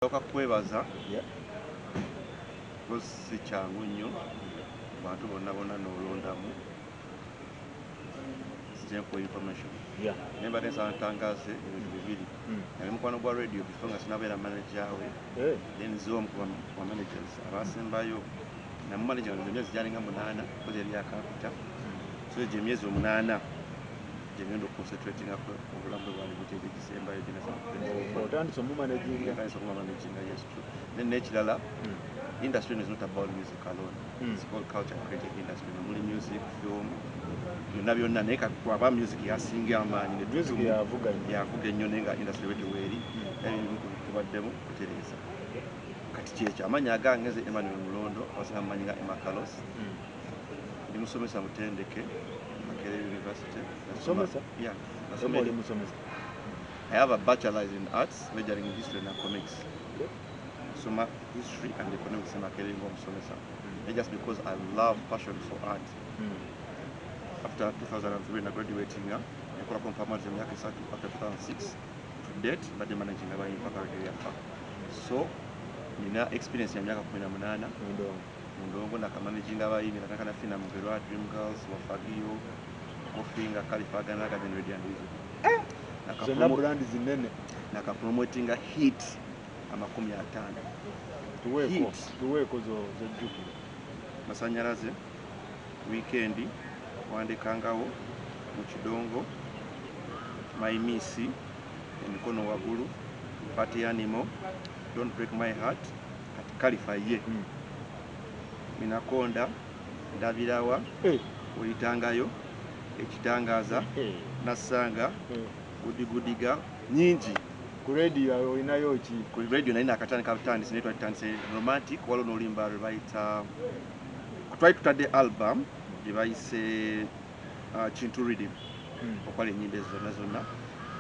Sooka kwebaza because si kyangu nnyo bantu bonna bonna n'olondamu nkuwa information. Naye mbadde nsaba ntangaaze ebintu bibiri. Nali mukwano gwa Radio before nga sinabeera manager we. Then nze omu ku ba managers abasembayo namumanager nga emyezi gyalinga 8, kozi yali yakampita. So egyo emyezi 8 gyengenda okuconcentratinga obulamu bwe bwali butya egisembayo. Otandise omumanaginga. Otandise okumumanaginga, yes, true. Then n'ekirala, industry is not about music alone. It's called culture and creative industry. Muli music, film, byonna byonna, naye kwaba music yasinga amaanyi. Music yavuga nnyo. Yavuga ennyo, naye nga industry bwete weeri, ebimu tubaddemu kutereeza. Kati kyekyo, amannya agange nze Emmanuel Mulondo, abasinga mumanyi nga Emma Carlos. Ndi musomesa mutendeke Makerere University. Musomesa? Yeah. Nasoma, oli musomesa? I have a bachelor's in arts, majoring in history and economics. Nasoma history and economics in Makerere ng'omusomesa. And just because I love, passion for art. After 2003 na graduating, nkola performance emyaka 3, after 2006 to date mbadde managing abayimbi paka Radio yafa. So nina experience ya myaka 18 Mundongo. Mundongo, nakamanaginga abayimbi, nataka na Fina Mugerwa, Dream Girls, Wafagio, Kofinga, Kalifaganaga, then Radio and Weasel. Zonna brand zinene. Nakapromotinga hit 50. Tuweeko. Hit. Tuweeko zojjukira. Masanyalaze, Weekend, Wandekangawo, Mu Kidongo, My Miss, Emikono Waggulu, Party Animal, Don't Break My Heart, kati Kalifa ye, Minakonda, Ndabirawa, Oyitangayo, Ekitangaza, Nassanga, Gudigudiga, nyingi. Ku Radio olinayo ki? Ku Radio nali nakatandika butandisi, naye twalitandise romantic. Waliwo n'oluyimba lwe bayita, twali tutadde album gye bayise Kintu Rhythm, okwali ennyimba ezo zonna zonna,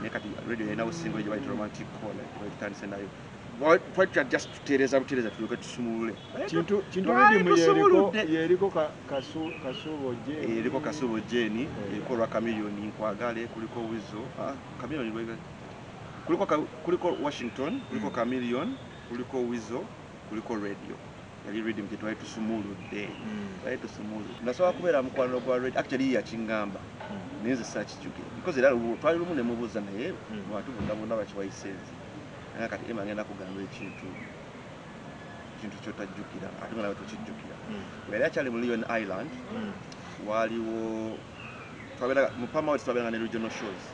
naye kati Radio yalinawo single gye bayita Romantic Call, gye bali tutandise nayo. Twali tutya just tutereeza butereeza tulyoke tusumulule. Kintu Twali Rhythm yeriko tusumuludde. Yeriko Kasubo je. Eriko Kasubo Jeni, eriko olwa Chameleone Nkwagale, kuliko Wizo, Chameleone kuliko kuliko Washington, kuliko Chameleone, kuliko Wizo, kuliko Radio. Yali rhythm gye twali tusumuludde. Twali tusumuludde. Nasobola kubeera mukwano gwa Radio, actually ye yakiŋŋamba, naye nze saakijjukira because era twali lumu ne mubuuza, naye mu bantu bonna bonna bakiwayise nze. Naye kati Emma ngenda kugamba ekintu ky'otajjukira ate nga nawe tokijjukira. Bwe yali akyali mu Leone Island, waaliwo twabeeraga mu Pama twabeeranga ne regional shows.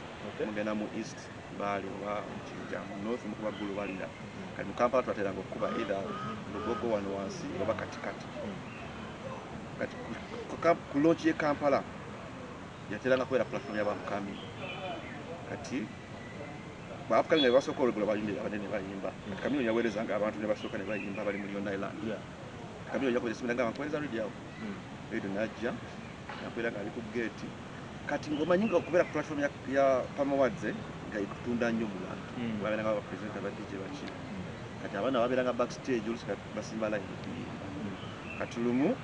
Mugenda mu East Baali oba mu Jinja, mu North mukuba Ggulu balira. Kati mu Kampala twateranga okukuba either Lugogo wano wansi oba katikati. Kati ku launch y'e Kampala yateranga kubeera platform y'aba upcoming. Kati ba upcoming nga basooka olugula bayimbi abanene bayimba. Kati Chameleone yaweerezanga abantu ne basooka ne bayimba bali mu Leone Island. Chameleone yakubira essimu n'agamba, "Nkuweereza Radio awo." Radio n'ajja nakubeera ng'ali ku gate. Kati ng'omanyi nga okubeera ku platform ya Pama Awards nga ekutunda nnyo mu bantu. Babeeranga ba presenter, ba DJ, baki. Kati abaana babeeranga backstage, oluusi kati basimba line okuyimba. Kati lumu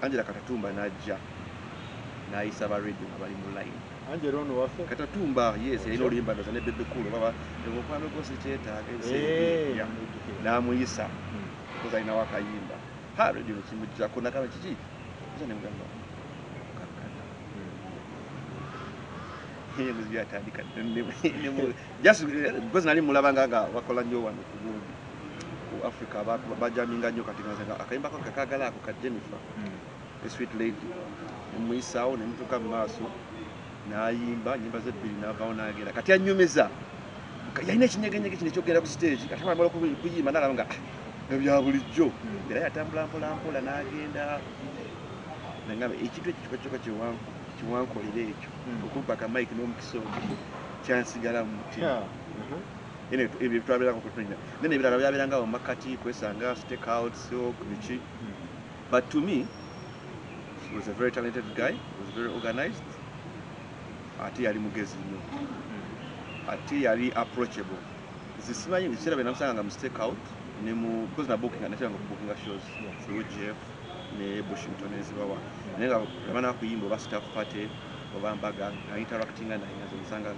Angela Katatumba n'ajja n'ayisa ba Radio nga bali mu line. Angela ono waffe? Katatumba, yes, yalina oluyimba ndoza ne Bebe Cool baba omukwano gwo sikyetaaga. Yeah. Mujjukira. N'amuyisa because alinawo akayimba. Ha, Radio nekimuggyako nagamba, "Kiki?" Nze nemugamba, "Kakkana." Emiziki yatandika just because nali mulabanga nga bakola nnyo wano ku gundi ku Africa, bajaminga nnyo. Kati nga akayimba ko kakagala ako ka Jennifer, a Sweet Lady, nemuyisaawo nemutuuka mu maaso n'ayimba nyimba ze bbiri n'avaawo n'agenda. Kati anyumiza yalina ekinyegenyege kino ekyokugenda ku stage. Kati amala kuyimba n'alaba nga ah, ebya bulijjo. Era yatambula mpola mpola n'agenda nagamba, "Ekintu ekyo kyokka kyokka kyewankolera ekyo, okumpa akamayiki n'omukisa ogwo, kyansigala mu mutima." Anyway, ebyo twabeerako kutunya, then ebirala byabeeranga mu makati kwesanga Stakeout, Silk, biki. But to me he was a very talented guy, he was very organized, ate yali mugezi nnyo, ate yali approachable. Nze simanyi ebiseera bye namusanga mu Stakeout ne mu, because na booking, nateranga okubookinga shows through Jeff ne Bushington ezibawa, naye nga abana kuyimba oba staff party oba mbaga, nga interactinga naye, nga nze musanga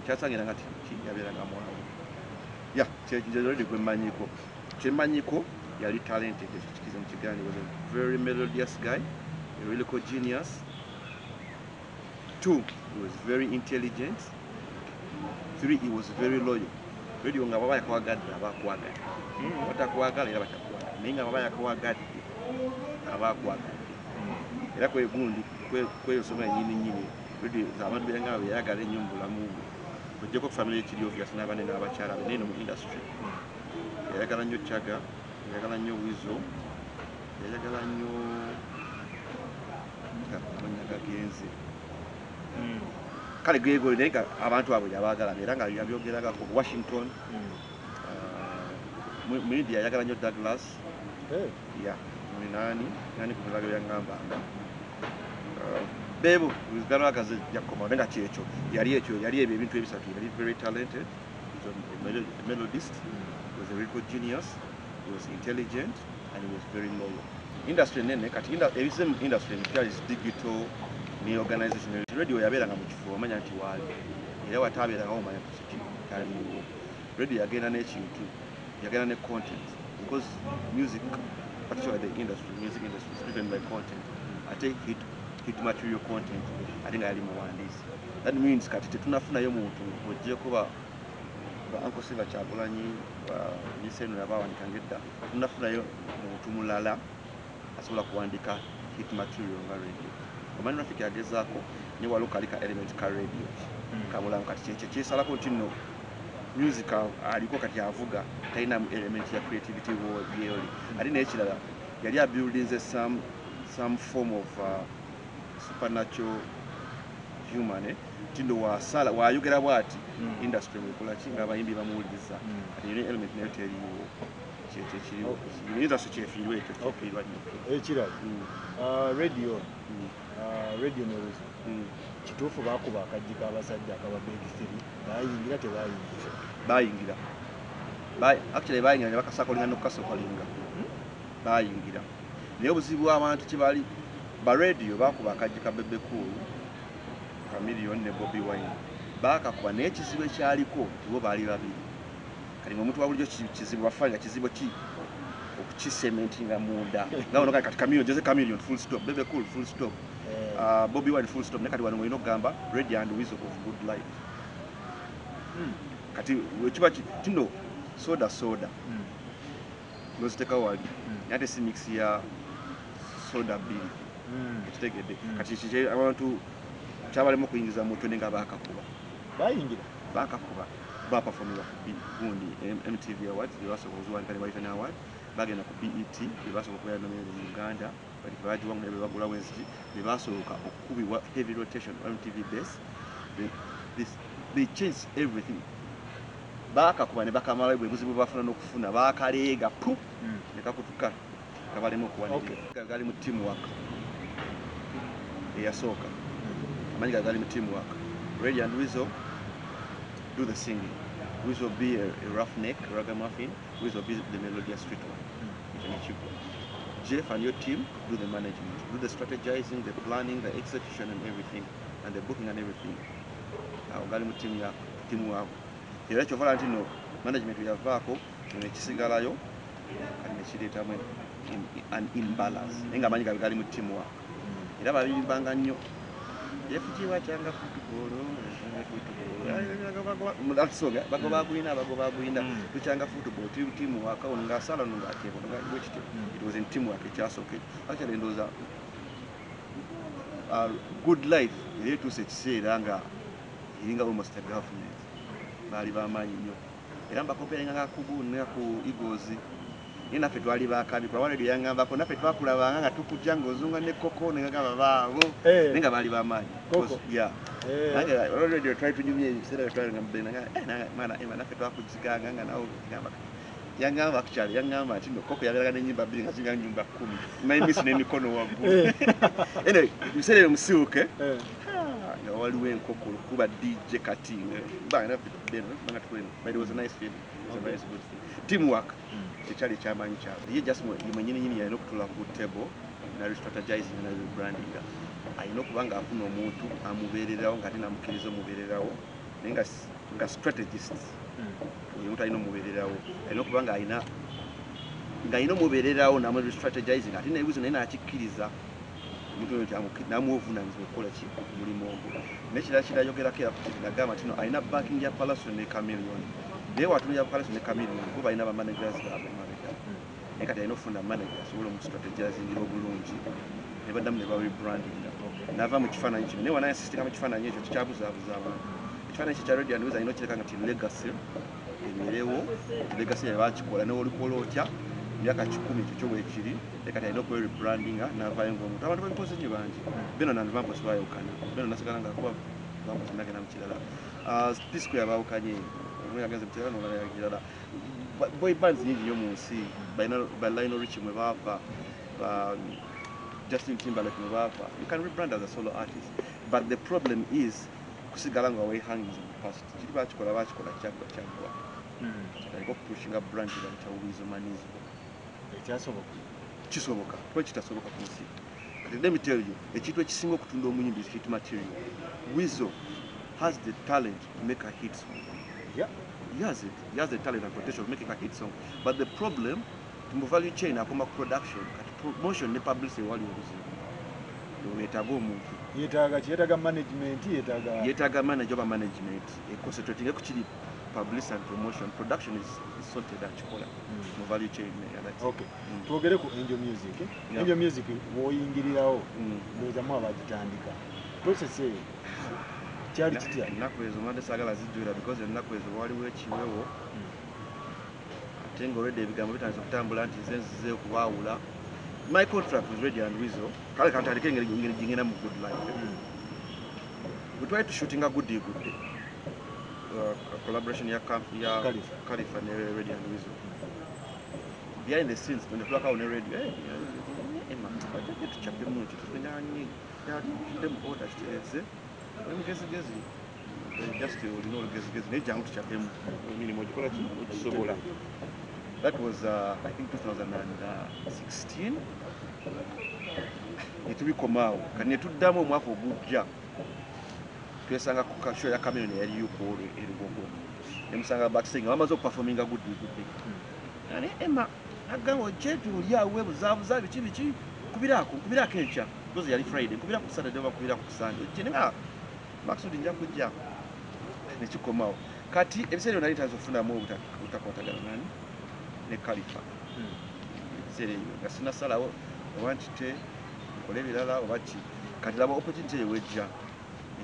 kyasangira nga ti yabeeranga mwawo. Yeah, kyekyo gwe mmanyiko, kyemmanyiko yali talented. Ekyo kikize mu kigaani. Was a very melodious guy, a lyrical genius. Two, he was very intelligent. Three, he was very loyal. Radio nga baba yakwagadde aba akwagadde, batakwagala era batakwagala, naye nga baba yakwagadde aba akwagadde. Era kwegundi kweyo nsonga yenyini nyini Radio abantu beyanga beyagala ennyo mu bulamu bwe, ojjeko family ekiri obvious n'abanene n'abakyala be, naye no mu industry yayagala nnyo Chaga, yayagala nnyo Wizo, yayagala nnyo amannya gagenze. Kale gego, naye nga abantu abo yabaagala era nga yabyogeragako. Washington, mu media yayagala nnyo Douglas. Ya nani nani kumulaga byangambanga bebo galagaze jakoma, naye nga kyekyo yali, ekyo yali ebyo ebintu ebisatu. Yali very talented. He was a melodist, he was a real genius, he was intelligent and he was very loyal. Industry nene kati ebize mu industry empya is digital ne organization. Radio yabeeranga mu kifo omanya nti waali, era wataabeeranga omanya nti kiki taliiwo. Radio yagenda n'ekintu, yagenda ne content, because music, particularly the industry, music industry is driven by content, ate hit material content. Ate nga yali muwandiisi. That means kati tetunafunayo muntu ogyeko ba Uncle Silver Kyagulanyi, ba Niseno yabawandikanga edda. Tunafunayo muntu mulala asobola kuwandika hit material nga Radio. Omanyi Rafiki yagezaako, naye waliwo kali ka element ka Radio kabulamu. Kati kyekyo kyesalako nti nno music aliko kati avuga talina element ya creativity yeoli. Ate naye ekirala yali abuildinze some form of supernatural human, eh? Tindo wasala wayogera bwati industry mwekola ki nga abayimbi bamuwuliriza. Kati yino element nayo teriiwo, kyekyo ekiriwo. Industry kyefiirwa, ekyo kyefiirwa nnyo. Ekirala, Radio, Radio ne Weasel, kituufu bakuba akajji k'abasajja akaba Big Three? Bayingira, tebayingira? Bayingira. Actually bayingira ne bakasakolinga n'okukasokolinga. Bayingira, naye obuzibu abantu kibali ba Radio bakuba akajji ka Bebe Cool, Chameleone ne Bobi Wine bakakuba, naye ekizibu ekyaliko tibo baali babiri. Kati nga omuntu wa bulijjo kizibu wafanya kizibu ki okukisementinga munda nga ono. Kati Chameleone, Jose Chameleone full stop, Bebe Cool full stop, Bobi Wine full stop. Naye kati wano olina okugamba Radio and Weasel of Good Life. Kati wekiba tino soda soda noziteeka wali, naye ate si mix ya soda bbiri, ekitegedde? Kati kiki abantu kyabalemu okuyingiza mu mutwe nga bakakuba. Bayingira. Bakakuba, baperforminga ku gundi MTV Awards bebasooka okuziwanika ne bayita award. Bagenda ku BET bebasooka okubeera nominated mu Uganda, bati bagiwangu naye bebagulawo enzigi, bebasooka okukubibwa heavy rotation MTV Base. They changed everything. Bakakuba ne bakamala bwe buzibu bafuna n'okufuna bakaleega pu ne kakutuka kabalemu okuwanirira. Gali mu teamwork eyasooka, amanyi gali mu teamwork. Radio and Weasel do the singing. Weasel be a rough neck ragamuffin, Weasel be the melodious street one. Ekyo nekigwa. Jeff and your team do the management, do the strategizing, the planning, the execution and everything, and the booking and everything. Awo gali mu team ya team waabwe. Era kyovala nti no management yavaako nekisigalayo kati nekireetamu an imbalance, naye nga amanyi gabe gali mu teamwork. Era babimbanga nnyo FG wakyanga football, football bagoba agwina, bagoba agwina. Tukyanga football team work ono ng'asala ono ng'ateeba ono nga bwekityo. It was in teamwork ekyasooka ekyo. Actually ndowooza Good Life era etuuse ekiseera nga eringa almost a government. Baali bamaanyi nnyo era mbakomperenga nga kugu nga ku Eagles, naye naffe twali bakabi kuba Radio yangambako naffe twakulabanga nga tukujja ng'ozunga ne Koko negagamba baabo, naye nga baali bamaanyi. Koko. Yeah. Nange Radio twali tunyumye ebiseera bye twali nga mbena nga mwana naffe twakuziganga nga nawe gamba yangamba. Actually yangamba nti no Koko yabeeraga n'ennyimba bbiri nga zinga nnyumba 10 naimisi n'emikono waggulu. Anyway, ebiseera ebyo musiiwuke nga waliwo enkoko kuba DJ kati banga banga tukweno, but it was a nice feeling. It was a nice good thing. Teamwork kyekyali ekyamaanyi kyabwe. Ye just ye mwenyini nyini yalina okutula ku table na restrategizing na rebranding. Alina okuba nga afuna omuntu amubeererawo nga ate namukkiriza omubeererawo, naye nga strategist. Omuntu alina omubeererawo, alina okuba nga alina ng'alina omubeererawo namu strategizing, ate ne Weasel naye n'akikkiriza omuntu oyo nti n'amuwa obuvunaanyizibwa okukola ki omulimu ogwo. N'ekirala kirayogerako era ku TV, nagamba nti no alina backing ya Pallaso ne Chameleone, naye watunulira Pallaso ne Chameleone, bo balina ba managers baabwe emabega, naye kati alina okufuna manager asobola omustrategizingira obulungi ne baddamu ne ba rebrandinga nava mu kifaananyi kino. Naye wana insistinga mu kifaananyi ekyo, kikyabuzaabuza abantu. Ekifaananyi kye kya Radio and Weasel alina okireka nga ti legacy ebeerewo, ti legacy yabe bakikola newolikola otya emyaka 100, ekyo kyo bwekiri. Naye kati alina okwe rebrandinga navaayo ngaomuntu. Abantu babikoze nnyo bangi. Benon and Vampos bayawukana, Benon nasigala nga akuba, Vampos nagenda mu kirala. P-Square baawukanye, omu yagenze mu kirala n'omulala kirala. Boy bands nyingi nnyo mu nsi, ba Lionel Richie mwe baava, ba Justin Timberlake mwe baava. You can rebrand as a solo artist, but the problem is kusigala nga wehanginze mu past. Kiri bakikola, bakikola, kyaggwa, kyaggwa. Aliko okupushinga brand bayita Weasel Manizo. Ekyasoboka. Kisoboka, kuba kitasoboka ku nsi. Kati let me tell you, ekintu ekisinga okutunda omuyimbi is hit material. Weasel has the talent to make a hit song. He has it. He has the talent and potential of making a hit song, but the problem mu value chain akoma ku production. Kati promotion ne publicity wali obuzibu, weetaaga omuntu. Yeetaaga ki? Yeetaaga management, yeetaaga Yeetaaga manager oba management econcentrating ku kiri publicity and promotion. Production is sorted, akikola mu value chain. Yeah, that's it. Okay, twogere ku Angel Music. Yeah. Angel Music woyingirirawo, ndowooza mu abagitandika, process eyo kyali kitya? Ennaku ezo mbadde saagala zijjula because ennaku ezo waliwo ekiwewo, ate nga already ebigambo bitandise okutambula nti nze nzize okubaawula. My contract with Radio and Weasel, kale kantandike engeri gingenda mu Good Life. We tried to shootinga Good Good, collaboration ya Khalifa. Khalifa ne Radio and Weasel. Behind the scenes netulakawo ne Radio, eh, Emma bajja tukyapemu ekyo tumenyanyi tudde mu order kitereeze oli mugezigezi. Eh, just olina olugezigezi, naye jangu tukyapemu emirimu ogikola ki ogisobola. That was I think 2016, netubikomaawo. Kati netuddamu omwaka ogujja, twesanga ku show ya Chameleone eyaliyo ku olwo e Lugogo, nemusanga backstage nga bamaze okuperforminga Good Good. Naye Emma agamba ojje oli awo webuzaabuza biki biki, nkubiraako, nkubiraako enkya because yali Friday, nkubiraako ku Saturday oba nkubiraako ku Sunday ojje nenga Maksudi nja kujja. Nekikomawo. Kati ebiseera ebyo nali ntandise okufunamu obutakwatagana nani ne Khalifa. Ebiseera ebyo nga sinasalawo oba nkite nkole ebirala oba ki. Kati laba opportunity eyo wejja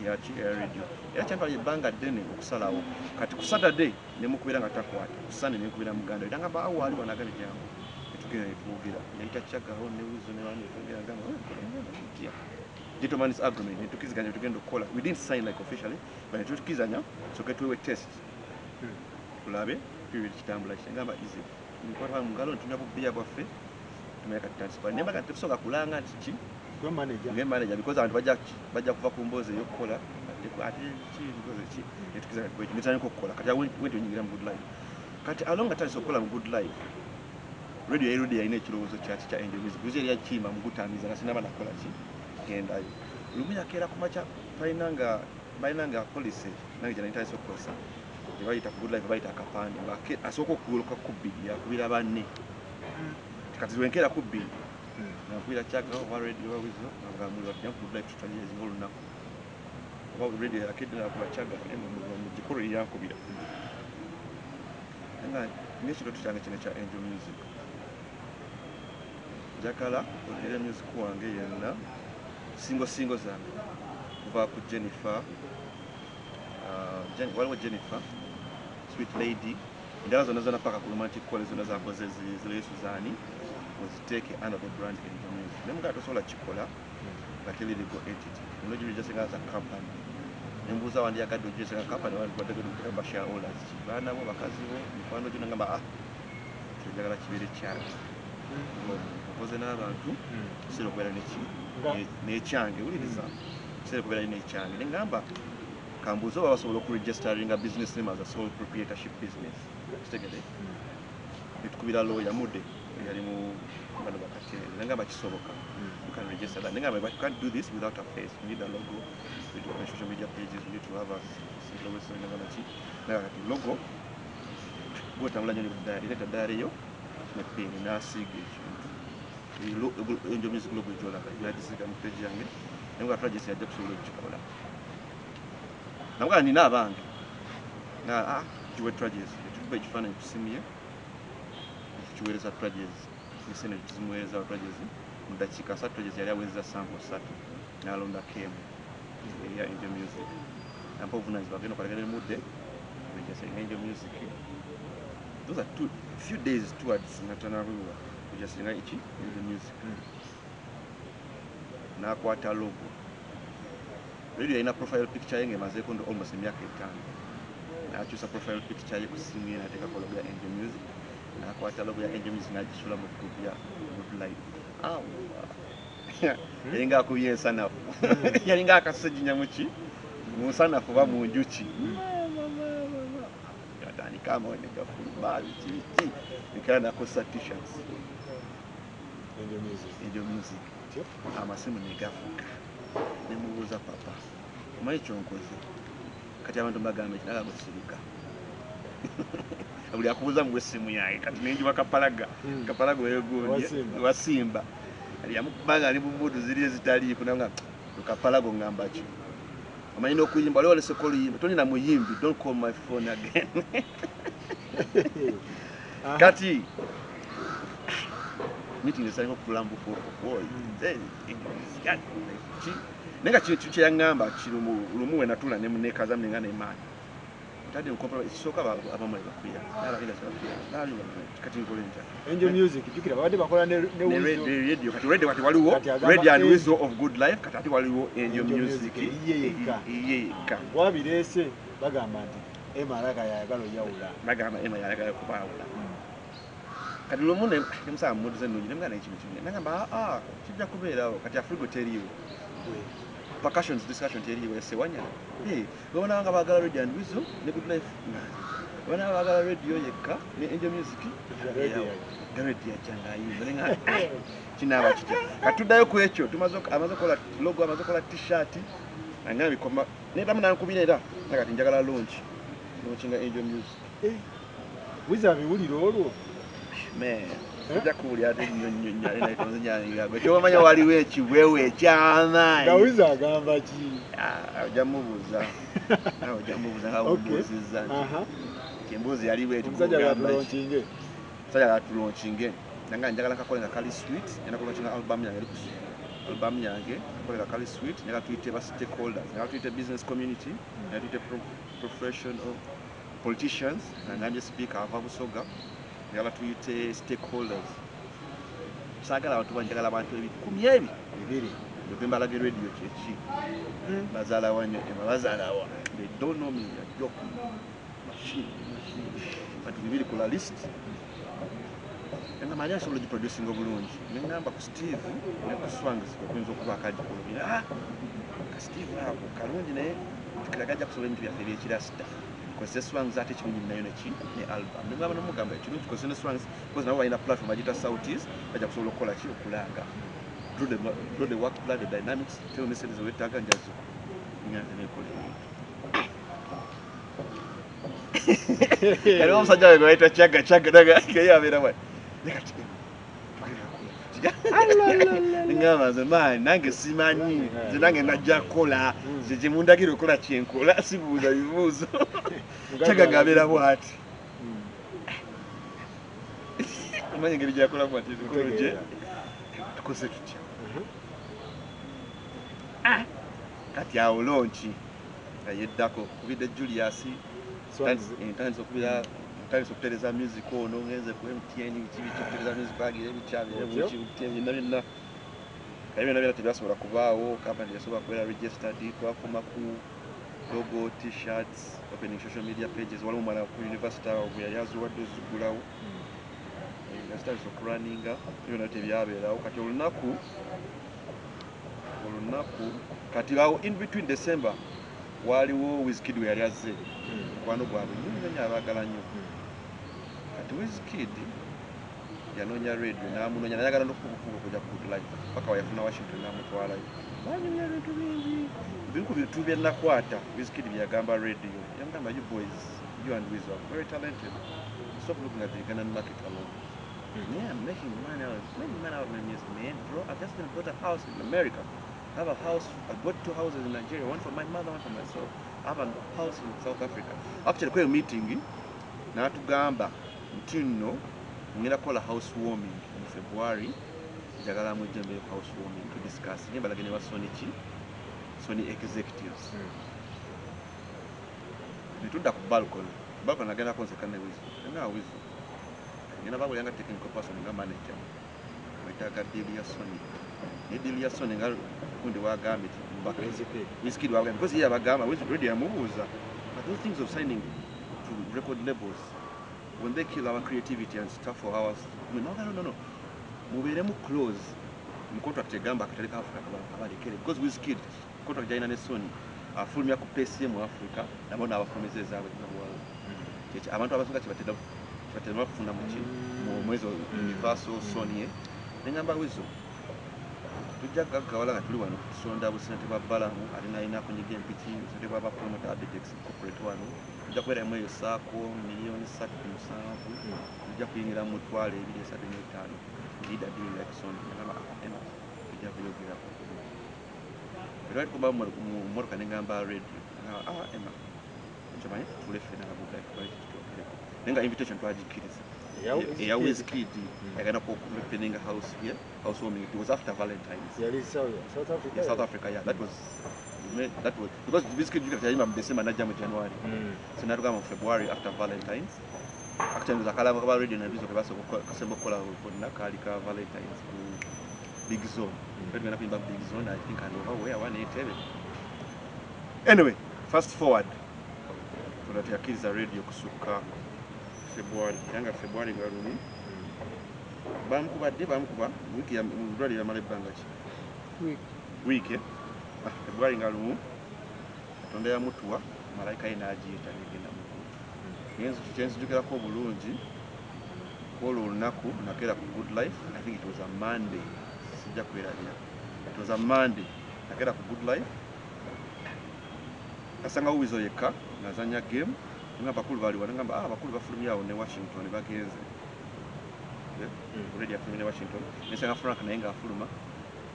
eyaki eya Radio, era kyantwala ebbanga ddene okusalawo. Kati ku Saturday nemukubira nga takwata, ku Sunday nenkubira muganda era ngamba awo ali wanagambye jangu, netugenda netwogera, nayita Kyagaho ne Weasel ne bani netwogera, gamba ntya gentleman's agreement, netukiziganya tugenda okukola. We didn't sign like officially, but netukizanya soke tuwewe test tulabe period kitambula kitya. Ngamba easy, nkwata mu ngalo netunywa bubiya bwaffe, tumanya kati tutandise. Naye mbaga tetusobola kulanga nti ki Gwe manager. Nge manager, because abantu bajja kuva ku mboozi ey'okukola ate ki because ki netukizanya kwekyo netandika okukola. Kati awo wenti onyingira mu Good Life. Kati along atandise okukola mu Good Life, Radio yali Radio yalina ekirowoozo kyaki kya Angel Music because yali yakiyimba mu gutamiza nga sinaba nakola ki gendayo. Lumu yakeera ku makya, balina nga policy nange gye nali ntandise okukozesa gye bayita ku Good Life, bayita akapande nga asooka okuguluka ku 2 yakubira banne. Kati wenkeera ku 2 nga nkubira Kyaka oba Radio oba Weasel nga muli bajja ku Good Life tutanyiriza olunaku oba Radio yakedde nakuba Kyaka mugikolo yankubira nga n'ekirooto kyange kino kya Angel Music, njagala ogere music wange yenna, single zange kuva ku Jennifer, waliwo Jennifer, Sweet Lady, endala zonna zonna paka ku Romantic Call zonna zakoze zireyo Suzani, oziteeke under the brand Angel Music. Naye mugala tosobola kikola nga teri legal entity, onogiregisinga as a company. Nembuuza wandyagadde ogiregisinga company, wandibadde ba shareholders ki, baana bo, bakazi bo, mikwano gyo? Nagamba ah, kyo njagala kibeere kyange ng'omuntu nkoze n'abantu, kiseera okubeera neki n'ekyange. Wuliriza, kiseera okubeera n'ekyange. Neŋŋamba kambuuze oba basobola okuregisteringa business name as a sole proprietorship business. Kitegere netukubira lawyer Mude yali mu bano bakateere, nagamba kisoboka, you can register that. Nengamba but you can't do this without a face, you need a logo, you need to open social media pages, you need to have a simple website. Nagamba ki, naga kati logo Gwotambula nnyo ne diary, leeta diary yo ne pen, n'asiiga ekintu. Angel Music logo gy'olaba yagisiiga mu page yange, naye nga Tragedy yajja kusobola okugikola. Namugamba nina abange nga kiwe Tragedy, tukuba ekifaananyi ku ssimu ye, tukiweereza Tragedy, ne sente tuzimuweereza Tragedy. Mu ddakiika 3 Tragedy yali aweereza sample 3, n'alondako emu eya Angel Music. Nampa obuvunaanyizibwa agenda okolagana ne Mudde registering Angel Music. Those are two few days towards nga tanabiwa registering iki Angel Music. N'akwata logo. Radio yalina profile picture ye ng'emazeeko ndo almost emyaka 5. N'akyusa profile picture ye ku ssimu ye, n'ateekako logo ya Angel Music, n'akwata logo ya Angel Music n'agisula mu group ya Good Life. Awa, yalinga akubye ensanafu, yalinga akaseginya muki mu nsanafu oba mu njuki. Yatandika amawone gafuluma, biki biki, nekera nakosa T-shirts. Angel Music. Angel Music. Otyo. Amasimu negafuka, nemubuuza, "Papa, omanyi kyonkoze kati? Abantu mbagamba eki?" Nagagosirika, buli akubuuza muwe essimu yange. Kati nenjiwa Kapalaga. Kapalaga wegundi. Wa Simba. Wasimba kati yamukubanga ali mu mood ziri ezitaliiko, nanga Kapalago ngamba ki, omanyi n'okuyimba waliwo oleseko oluyimba tolina muyimbi, don't call my phone again. Kati meeting esalinga okulambuka okwo, naye nga kino kyeyaŋŋamba kiri lumu we natula nekaza nenga nemaani ntadde nkopa ekisooka, abamwe bakwiya n'abalinga sebakwiya, kati nkole ntya? Angel Music, jjukira babadde bakola ne Ne Weasel. Radio kati, radio kati waliwo Kati agamba Radio and Angel- Weasel of Good Life, kati ate waliwo Angel Angel Music. Music, eyiye yekka. Eyiye yekka. Wabireese bagamba nti Emaraka yayagala oyawula. Bagamba Emma yayagala kubaawula. Kati lumu nemusaba mumood ennungi, nemugamba naye kino kimu, nagamba, "Aa, kijja kubeerawo." Kati Afrigo teriiwo, percussions discussion teriiwo, esewanya babona nga baagala Radio and Weasel ne Good Life, nga babona baagala Radio yekka ne Angel Music. Radio. Nga Radio yajja ng'ayimba, nenga kinaaba kitya? Kati tuddayo ku ekyo, tumaze amaze okukola logo, amaze okukola T-shirt, anga bikoma nedamu nankubira era nakati njagala launchinga Angel Music. Weasel abiwulira olwo? Man, ojja kuwulira ate nnyo nnyo nnyo, ate naye tonzinyanga kyobamanya waliwo ekiwewo ekyamaanyi. Nga Weasel agamba ki? Ah, ojja mubuuza. Nawe ojja mubuuza nga omubuuzizza nti nti emboozi yaliwo eti. Omusajja Kugamba ki? gatulaunchinge. Omusajja gatulaunchinge, nanga njagala kakole nga kali sweet, ngenda kulaunchinga album yange, eri ku album yange, kakole nga kali sweet, njagala tuyite ba stakeholders, njagala tuyite business community, njagala tuyite professional politicians, nangambye speaker ava Busoga, njagala tuyite stakeholders, saagala abantu bangi, njagala abantu 20,000. 2. Ndoke mbalaga Radio kyeki, bazaalawa nnyo Emma, bazaalawa, they don't know me, a joke machine machine. Bantu 2 kula list. Engamba ani asobola ogiproducinga obulungi? Neŋŋamba ku Steve ne ku Swangs okuyinza okuba akagikulubi. Ah, ka Steve ako kalungi, naye jjukira gajja kusobola ebintu byaffe ebyekirasita, kozesa Swangs, ate ekirungi nayo neki ne album. Nemugamba nomugamba ekirungi kozesa ne Swangs because nabo balina platform bagiyita Sautis, bajja kusobola okukola ki, okulanga. Draw the work plan, the dynamics, tell me sente zewetaaga njazo nyanze nekola ebintu. Kali omusajja we gwe bayita Chagga Chagga naga ye abeera bwati, naye kati ngamba nze maani nange simanyi, nze nange najja kukola, nze kyemundagira okukola kyenkola, sibuuza bibuuzo. Chagga ng'abeera bwati, omanyi engeri gyakola bwati emikono gye, tukoze tutya? Kati awo launch nga yeddako kubidde Julius, ntandise okubira, ntandise okutereza music ono, ngenze ku MTN, biki biki, okutereza music agira ebikyabire Otyo. buki buki, byonna byonna. Kale byonna byonna tebyasobola kubaawo, company yasobola kubeera registered. Twakoma ku logo, T-shirts, opening social media pages. Waliwo omwana ku university awo bwe yali aziwadde ozigulawo, nga zitandise okurunninga, byonna tebyabeerawo. Kati olunaku kati awo in between December waaliwo Wizkid we yali azze, mukwano gwabwe nnyo nnyo nnyo, abaagala nnyo. Kati Wizkid yanoonya Radio, n'amunoonya, nayagala n'okukuba kujja ku Good Life paka wayafuna Washington n'amutwalayo, banyumya ebintu bingi. Bimu ku bintu bye nakwata Wizkid bye yagamba Radio, yamugamba, "You boys, you and Weasel are very talented, Stop looking at the Ugandan market alone. Yeah, I'm making money out of my music, man, bro. I've just been bought a house in America. I have a house. I bought 2 houses in Nigeria, one for my mother, one for myself. I have a house in South Africa. Actually, kweyo meeting, n'atugamba nti nno ngenda kukola housewarming in February. Njagala mujje mbere ku housewarming to discuss. Naye balage ne ba Sony ki? Sony executives. Ne tudda ku balcony. Balcony nagenda konseka ne Weasel. Nga Weasel. Ngenda babulya nga technical person nga manager. Wetaaga deal ya Sony. Ne deal ya Sony nga kundi wagambye nti Wizkid wagambye because ye yabagamba Wizkid radio yamubuuza. But those things of signing to record labels, when they kill our creativity and stuff for ours, I mean, no. Mubeeremu close mu contract egamba akatale ka Africa kabalekere because Wizkid contract gy'alina ne Sony afulumya ku pace ye mu Africa nabo n'abafulumiza ezaabwe nabuwala. Kyekyo abantu abasinga kye batera bakufuna mu ki mu mwezi Universal Sony. Ne ngamba Weasel tujja gaggawala nga tuli wano tusonda busente bwa Balamu ate nalina kunyiga empiki busente bwa bapromota Abitex corporate wano tujja kubeeramu eyo saako 3.7 million tujja kuyingira mu 235,000 leader deal like Sony. Nagamba ema tujja kuyogerako era tukuba mu mmotoka ne ngamba radio nagamba ema nkimanyi tutuule ffenna nga Good Life tukole kitwogereko naye nga invitation twagikkiriza eya Wizkid yagenda ku opening a house here, housewarming. It was after Valentine's. Yali South Africa. Yeah, South Africa, yeah. That was because Wizkid yayimba mu December najja mu January. So natugamba mu February after Valentine's. Actually nza kaba radio na bizo kasemba okukola bonna kaali ka Valentine's ku Big Zone. Tugenda kuyimba Big Zone, I think, and over where one Entebbe. Anyway, fast forward. Tuna tuyakkiriza radio kusukka February, era nga February nga lumu bamukuba ddi bamukuba wiiki mu ddwaliro yamala ebbanga ki wiiki February nga lumu Katonda yamutuwa malayika ye n'agiyita negenda mu ggulu. Naye kyenzijukirako obulungi kwolwo olunaku nakeera ku Good Life. I think it was a Monday, sijja kwerabira. It was a Monday, nakeera ku Good Life kasangawo Weasel yekka ng'azannya game nga abakulu bali wano ngamba abakulu bafulumye awo ne Washington bagenze. Already afulumye ne Washington nesanga Frank naye ng'afuluma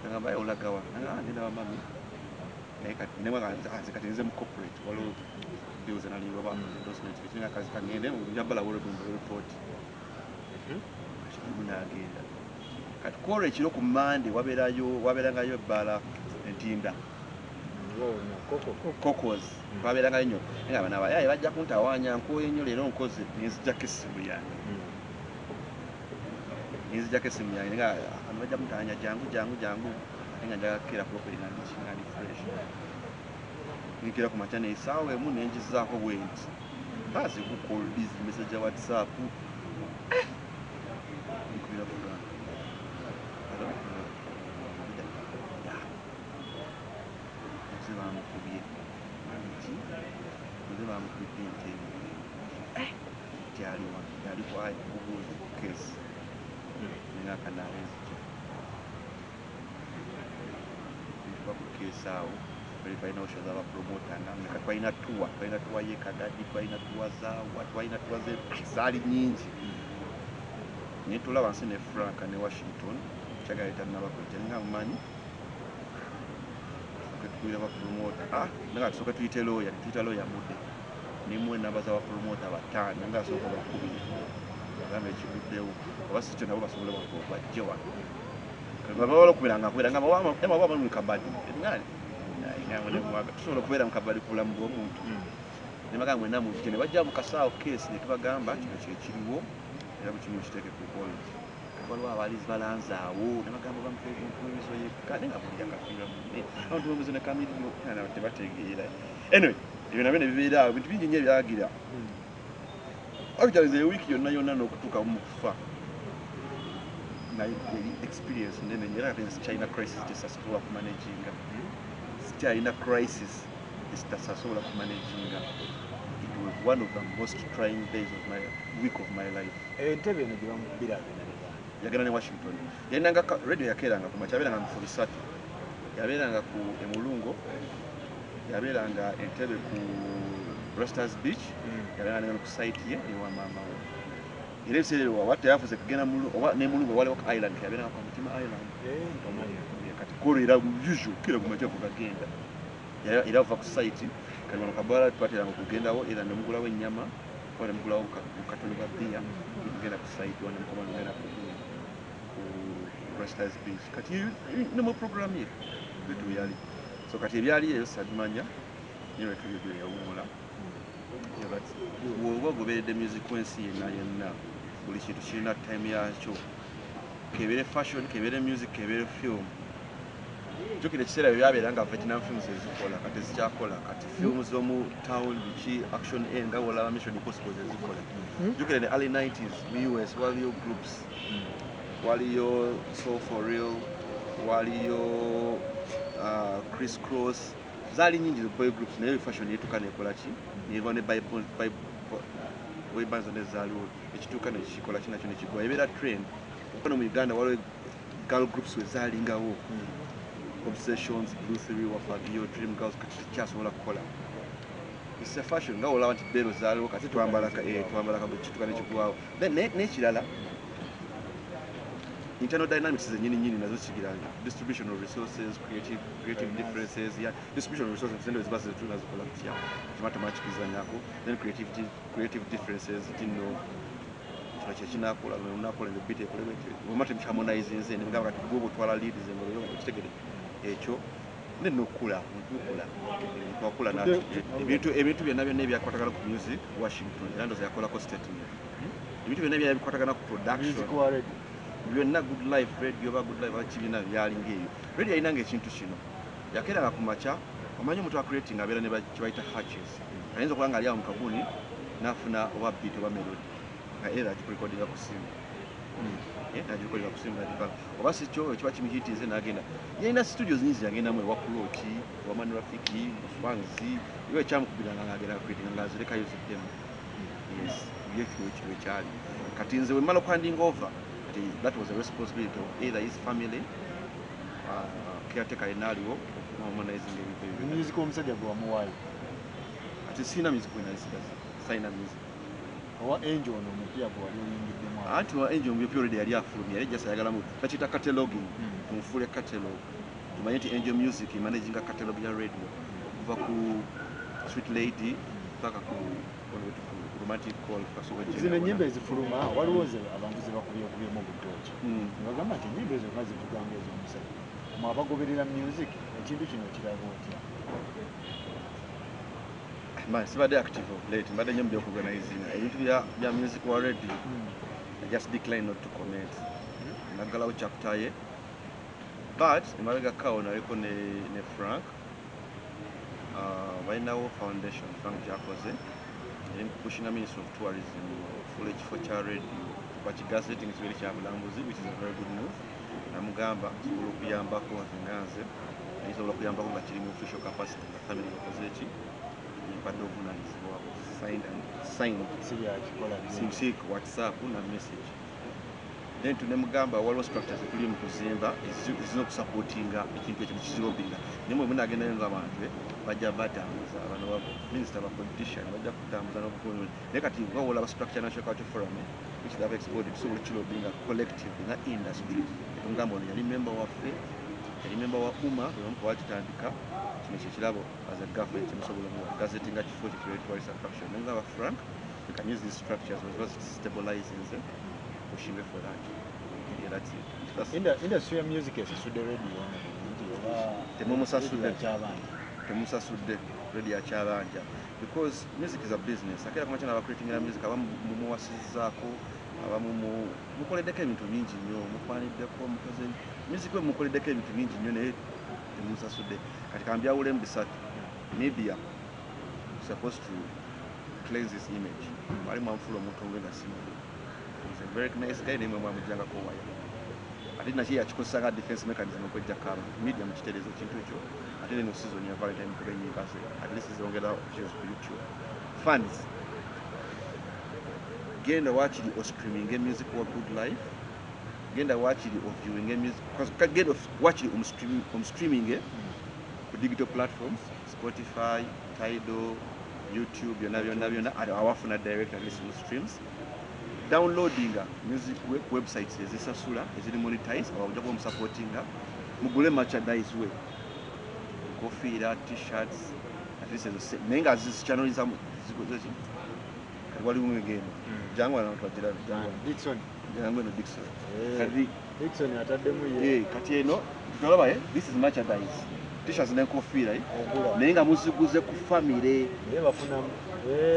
nagamba olagawa nanga ngenda wa mami naye kati nze kati nze mu corporate waliwo deals nali oba endorsement bikinga kazi kangende njabala wolo bumbu report n'agenda kati kwolwo ekiro ku Monday wabeerangayo ebbaala Entinda Kokos twabeerangayo nnyo naye nga bano abayaaye bajja kuntawaanya nkooye nnyo leero nkoze nenzijjako essimu yange nga abantu bajja kuntawaanya jangu jangu jangu ate nga njagala kukeera properly nga ndi nga ndi fresh nkeera ku makya n'essaawa emu nengizaako bwe nti bazi ku call busy message ya WhatsApp nkubira Frank. Hello? Yeah. Nze bamukubye nti nze bamukubidde Entebbe nti aliwa yali kubuuza ku case nenga kanaawe nzija ntuka ku case awo twali twalina show z'abapromota nga mmeka twalina tour y'e Kagadi twalina tour zaawa twalina tour zaali nnyingi ne tula wansi ne Frank ne Washington kyagala tannaba kujja nga mumanyi tusooke tukubira bapromota nga tusooke tuyite lawyer tuyita lawyer Mudde nemuwa ennamba z'abapromota bataano nga asooka obakubira agamba ekiguddewo oba si kyo nabo basobole bajje wano baba okubira nga nkubira nga oba mu kabadi tusobola okubeera mu kabadi ku bulamu bw'omuntu ne bagamba mwenna mujje ne bajja mu kasaawo case ne tubagamba kino kye kiriwo era bukimu kiteeke ku hold waliwo abaalizi balanze awo ne bagamba bamupeezo yekka naye nga buli akafiira munne abantu bamuzo ne Chameleone tebategeera. Anyway ebyo nabyo ne bibeera awo bintu bingi nnyo ebyagira actually wiiki yonna yonna n'okutuuka mu kufa naye eri experience nene nnyo era kati sikyalina crisis gyetasobola kumanaginga sikyalina crisis gyetasobola kumanaginga. It was one of the most trying days of my week of my life. Entebe eno gye bamukubira agenda ne baani? Yagenda ne Washington. Yalinanga radio yakeeranga ku makya yabeeranga mu bifo bisatu yabeeranga ku Emulungo yabeeranga Entebbe ku Rosters Beach yabeeranga ku site ye ewa maama we. Era ebiseera ebyo waba teyafuze kugenda oba ne Mulungu waliwo island yabeeranga ku Mutima Island. Kati kolo era usual kira ku makya gagenda. Era ava ku site kati wano Kabala twateranga okugendawo era ne mugulawo ennyama oba ne mugulawo bukatoni bwa bbiya mugenda ku site wano mukoma mugenda ku Rastas Beach. Kati ne mu program ye bitu byali. So kati ebyali eyo sabimanya niwe tuli byo yawumula. But bw'oba ogoberedde music w'ensi yenna yenna buli kintu kirina time yakyo, kebeere fashion, kebeere music, kebeere film. Jjukira ekiseera bwe byabeera nga Vietnam films ezikola kati zikyakola, kati films z'omu town biki action a nga bw'olaba Mission Impossible ezikola. Jjukira ne early 90s mu US waliyo groups, waliyo Soul for Real, waliyo Criss Cross, zaali nyingi boy groups, naye fashion yetuuka nekola ki neva ne boy bands zonna ezaaliwo ekituuka nekikola ki nakyo nekigwa ebeera trend. Wano mu Uganda waliwo girl groups we zaalingawo, Obsessions, Blue Three, Wafagio, Dream Girls, kati tekyasobola kukola. It's a fashion nga olaba nti bero zaaliwo kati twambala kituuka nekigwawo. Then n'ekirala internal dynamics zenyini nyini nazo kigira distribution of resources, creative differences, yeah, distribution of resources zendo ziba zituna zikola kutya kimata machikizanyako, then creative differences tino kino kye kinakola nakola the beat ekole bwe harmonize nze ne ngamba kati gwo twala lead ze ngolo kitegere ekyo ne nokula ntukula twakula na ebintu byonna byonna ebyakwatagana ku music Washington era ndoza yakolako statement ebintu byonna ebyakwatagana ku production byonna Good Life Radio ba Good Life bakibina byalinga eyo radio yalinanga ekintu kino yakeranga ku makya omanyi omuntu wa creating abeera ne kibayita hatches ayinza okuba nga ali awo mu kaguni n'afuna oba beat oba melody nga era agikurekodinga ku simu agikurekodinga ku simu n'agipanga oba si kyo ekiba kimuhitinze n'agenda yalina studios nyingi yagendamu ewa Kuloki ewa Manu Rafiki Swanzi iwe ekyamukubiranga ng'agenda creating nga azirekayo ziddemu. Yes, byekyo ekyo ekyali kati nze bwe mmala okuhanding over that was a responsibility of either his family, caretaker yenaliwo harmonizing ebintu. Music omusajja gwe wamuwaayo ati sirina music gwe nalisigaza, sirina music. Owa Angel ono omupya gwe wali oyingiddemu anti wa Angel omupya already yali afulumya yali just ayagalamu bakiyita cataloging, tumufuule catalog tumanye nti Angel Music managinga catalog ya radio okuva ku Sweet Lady paka ku romantic call. Zino ennyimba ezifuluma waliwo abantu ze bakubyekubyemu obutooki ne bagamba nti ennyimba ezo nga zivuga ng'ez'omusajja mwe abagoberera music ekintu kino kiraba otya? Man, sibadde active of late, mbadde nnyo mu by'okuorganizinga ebintu bya music wa radio. I just decline not to comment. Naggalawo chapter ye but emabega kawo naliko ne Frank balinawo foundation Frank gyakoze eri pushinga Ministry of Tourism okufuula ekifo kya radio bakigazeting kibeere kya bulambuzi, which is a very good move. Namugamba nsobola okuyambako nze nga nze nsobola okuyambako nga kiri mu official capacity nga family yakoze eki mpadde obuvunaanyizibwa signed si WhatsApp na message. Then tunemugamba waliwo structures tuli mu kuzimba ezirina okusupportinga ekintu ekyo nekizirobinga naye mwe munagendayo ng'abantu bajja batambuza bano ba minisita ba politician bajja kutambuza n'obukono naye kati nga wolaba structure National Culture Forum which is apex body tusobola okukirobinga collectively nga industry. Etugamba ono yali member waffe, yali member wa UMA bwe bamu bagitandika kino kyekirabo as a government musobola gazetinga kifo kyo tourist attraction. Naye nga ba Frank we can use these structures as well stabilizing pushing for that. Yeah, that's it. That's industry ya music esasudde radio temumusasudde temusasudde radio akyabanja because music is a business. Akera kumakya n'aba creating music abamu mumuwasizzaako abamu mukoleddeko ebintu bingi nnyo mukwaniddeko mukoze music we mukoleddeko ebintu bingi nnyo naye temusasudde. Kati kambyawulemu bisatu. Media supposed to cleanse this image. Wali mwamufula omuntu nga simu. He's a very nice guy naye mwamujjangako waya ate nakye yakikozesa nga defense mechanism okwejjako abantu media mukitereeza ekintu ekyo ate neno season ya Valentine mukube ennyimba ze at least zongera views ku YouTube. Fans genda wakiri ostreaminge music wa Good Life, genda wakiri oviewinge music, genda wakiri omstreaminge ku digital platforms Spotify, Tidal, YouTube byonna byonna byonna awafuna direct at least mu streams. Downloadinga music we ku websites ezisasula eziri monetize, aba ojja kuba musupportinga. Mugule merchandise we, kofiira, T-shirts, at least ezo naye nga zichanneliza zikoze ki. Kati waliwo ngeno, jangu wano twagirabe, jangu wano. Dickson. Jangu eno, Dickson. Eh, Kati Dickson ataddemu ye. Kati eno tolaba, this is merchandise, T-shirts n'enkofiira, Ogula. Naye nga muziguze ku family. Naye bafunamu.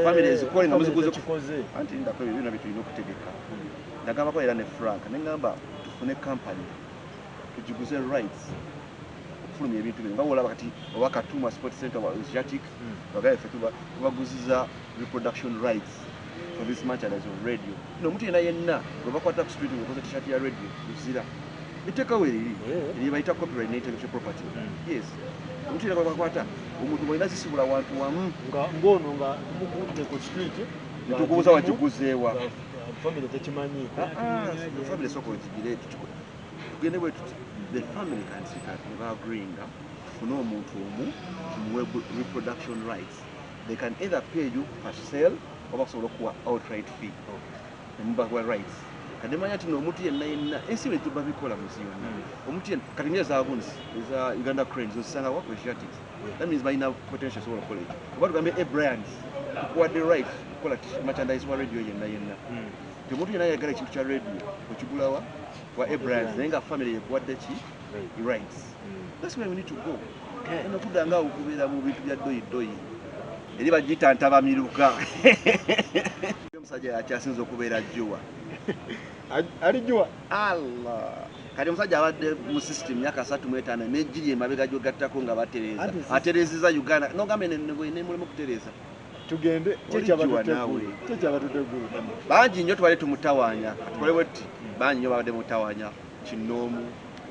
Family ezikole nga muziguze kikoze. Anti ndako ebyo byonna byetulina okutegeka. Nagambako era ne Frank, neŋŋamba tufune company tugiguze rights okufulumya ebintu bino, nga wolaba kati oba Katuma Sport Center oba Asiatic, bagaye ffe tubaguziza reproduction rights for this merchandise of radio. No omuntu yenna yenna gwe bakwata ku street ng'okoze T-shirt ya radio, luzira etteeka we riri erye bayita copyright ne intellectual property. Yes, omuntu yenna gwe bakwata, omuntu bw'olina zisibula wantu wamu. Nga ng'ono nga tumukutte ku street. Netukubuuza wagiguzeewa. Nga family tekimanyiiko. Ah, ah, family sooka ogigire, tugende bwe tuti. The family can sit at ne baagreeinga tufune omuntu omu tumuwe reproduction rights. They can either pay you per sale oba kusobola okuwa outright fee nemubawa rights. Kati nemanya nti omuntu yenna yenna ensi bwe babikola mu nsi yonna, omuntu yenna kati nga ezagunsi eza Uganda Cranes ozisanga wa ku Asiatics. That means balina potential esobola okukola ekyo. Oba tugambe Abryanz, tukuwadde right okukola merchandise wa radio yenna yenna. Nti omuntu yenna ayagala ekintu kya radio okigulawa wa Abryanz, naye nga family yekuwadde ki rights. That's where we need to go. Eno kudda nga okubeera mu bintu bya doyi doyi eri bagiyita ntabamiruka. Omusajja yakyasinza okubeera juwa. Alijua. Allah, kati omusajja abadde mu system myaka 35 negiri emabega gyogattako nga batereeza. Anti Atereezeza Uganda nogambe nemulimu okutereeza. Tugende. Oli juwa naawe. Kyekyabatutte eggulu? Bangi nnyo tubadde tumutawaanya. Tukole bwetti, bangi nnyo babadde mutawaanya kinoomu,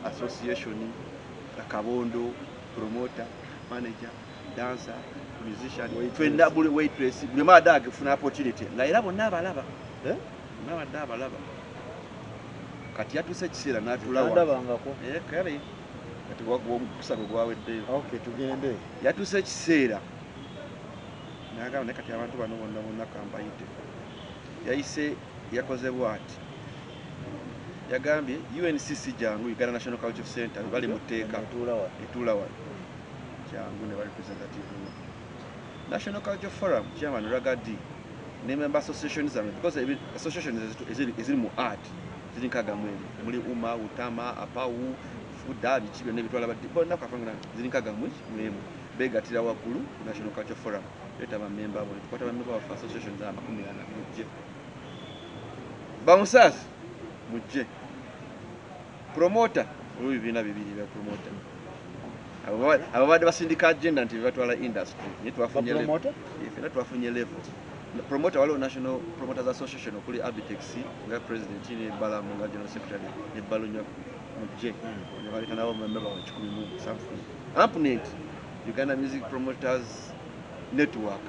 association, akabondo, promoter, manager, dancer, musician. Waitress. Fenna buli waitress, buli omu abadde agifuna opportunity nga era bonna abalaba. Eh? Bonna abadde abalaba. Kati yatuuse ekiseera n'atula wano. Tandabangako. Eh, kale kati omukisa gwe gwaweddeyo. Okay, tugende. Yatuuse ekiseera n'agamba, naye kati abantu bano bonna bonna kambayite. Yayise, yakoze bwati, yagambye UNCC jangu, Uganda National Culture Center, bali mu tteeka. Etuula wano. Etuula wano, jangu ne ba representative bo. National Culture Forum chairman Ragga Dee ne member association zammwe, because associations eziri mu art ziri nkaaga mu emu. Muli UMA, UTAMA, APAWU, FUDA, biki byonna ebitwala bonna kafanga ziri 61. Beegattira waggulu ku National Culture Forum. Leeta bamemba bo, tukwata bamemba baffe associations 40, mujje. Bamusaasi mujje. Promoter, olwo ebibiina bibiri bya promoter. Abo babadde basindika agenda nti bebatwala industry, naye twafunye level. Bapromoter? Ffenna twafunye level. Promoter, waliwo National Promoters Association okuli Abitex nga president ne Balamu nga general secretary ne Balunya, mujje. Ne baleeta nabo bamemba baabwe 100 mu something. AMPNET, Uganda Music Promoters Network,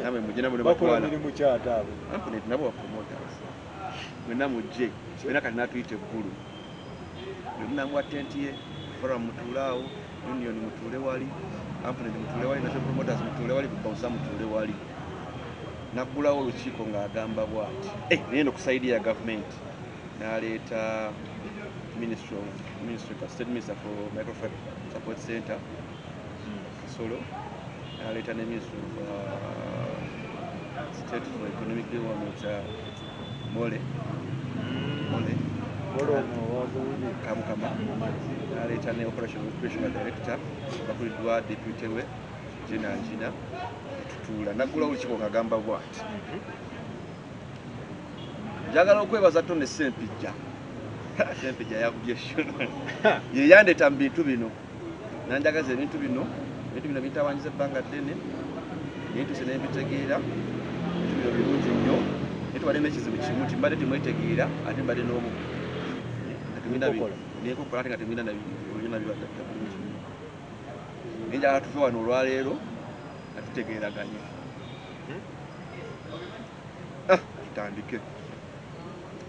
namwe mujje nabo ne Bakola batwala. mirimu kyate abo? AMPNET nabo ba promoters. Mwenna mujje. Ffenna kati n'atuyita eggulu. Buli omu n'amuwa tenti ye, forum mutuule awo, union mutuule wali, AMPNET mutuule wali, National Promoters mutuule wali, Bausa mutuule wali. Naggulawo olukiiko ng'agamba bw'ati. Eh, naye eno ku side ya gavumenti n'aleeta Ministry of Ministry, State Minister for Microfinance Support Center, Kasolo, n'aleeta ne Ministry of State for Economic Development, Mole. Mole. Mole ono owagundi. Kamukama. N'aleeta ne Operation Operational Director bakuliddwa deputy we Gina Gina. Tutuula, naggulawo olukiiko ng'agamba bw'ati. Njagala okwebaza Tonny Ssempijja. Ssempijja yakubye show. Ye yandeeta mu bintu bino. Nanjagaza ebintu bino, ebintu bino bintawaanyiza ebbanga ddene, naye ntuuse ne mbitegeera, ebintu bino birungi nnyo, naye tubadde n'ekizibu kimu nti mbadde temwetegeera ate mbadde n'obu. Nga temulina N'enkokola. N'enkokola ate nga temulina byonna bibagatta bulungi nnyo. Naye njagala tuve wano olwaleero nga tutegeeraganye. Ah, tutandike.